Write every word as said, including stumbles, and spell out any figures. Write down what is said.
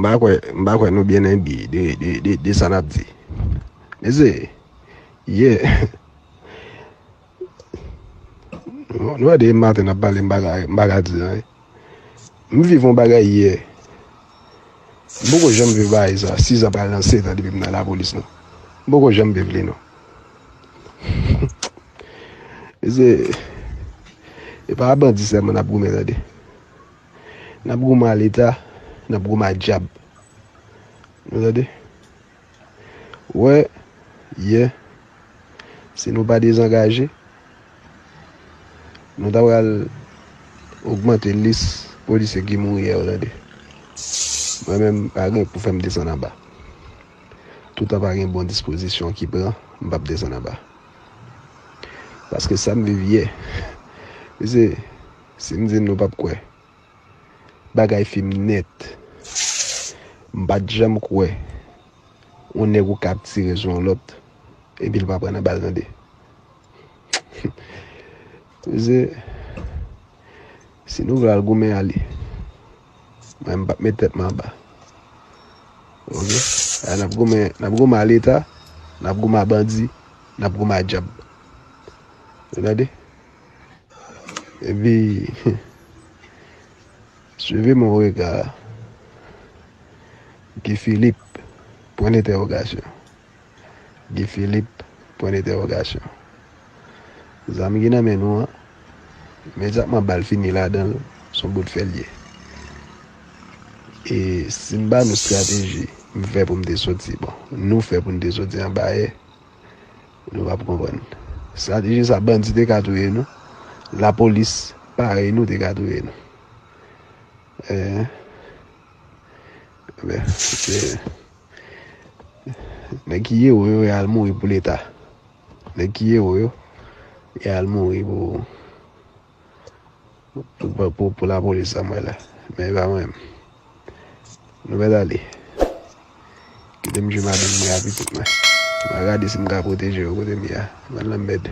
M pa kwè, m pa kwè nou byen enbi de, de, de, de sa n ap di. Mezye, ye. Nou, nou wè depi maten n ap pale, m pa ka, m pa ka di anyen. M viv yon bagay yè. M poko janm viv bagay sa. Sis an pral nan sèt an depi m nan lapolis non. M poko janm viv li non. Se, e pa bandi sèlman n ap goumen tande. N ap goumen a Leta, n ap goumen a dyab. Nou tande? Wè, yè, si nou pa dezangaje, nou ta pral ogmante lis polisye ki mouri yè yo tande. Mwen menm, pa gen pou fè m desann anba. Toutan pa gen bon dispozisyon ki pran, m p ap desann anba. Paske sa m viv yè, se, si m di n nou p ap kwè. Bagay fim nèt. M pa t janm kwè yon nèg ou ka ap tire sou yon lòt epi l pa pran nan bal tande. Se, si nou vle al goumen ale, mwen m p ap met tèt mwen anba. Oke? A, n ap goumen, n ap goumen a Leta, n ap goumen a bandi, n ap goumen a dyab. Ou tande? Epi, suivez mon regard. Guy Philippe, pwen dentèwogasyon. Guy Philippe, pwen dentèwogasyon. Zam ki nan men nou an, imedyatman bal fini ladan l, se yon bout fè l ye. E si m ba nou estrateji m fè pou m te soti, bon, nou fè pou n te soti anba yè, nou p ap konprann. Estrateji sa bandi te ka touye nou. Lapolis, parèy nou, te ka touye nou. Eh, ben, se, nèg ki ewo yo, y al mouri pou Leta. Nèg ki ewo yo, y al mouri pou, pou, pou, pou, pou lapolis sa mwen la. Men e pa mwen menm. Nou mèt ale. Kite m jwe madanm mwen ak pitit mwen. M a gade si m ka pwoteje yo kote m ye a. Mwen lanmèd.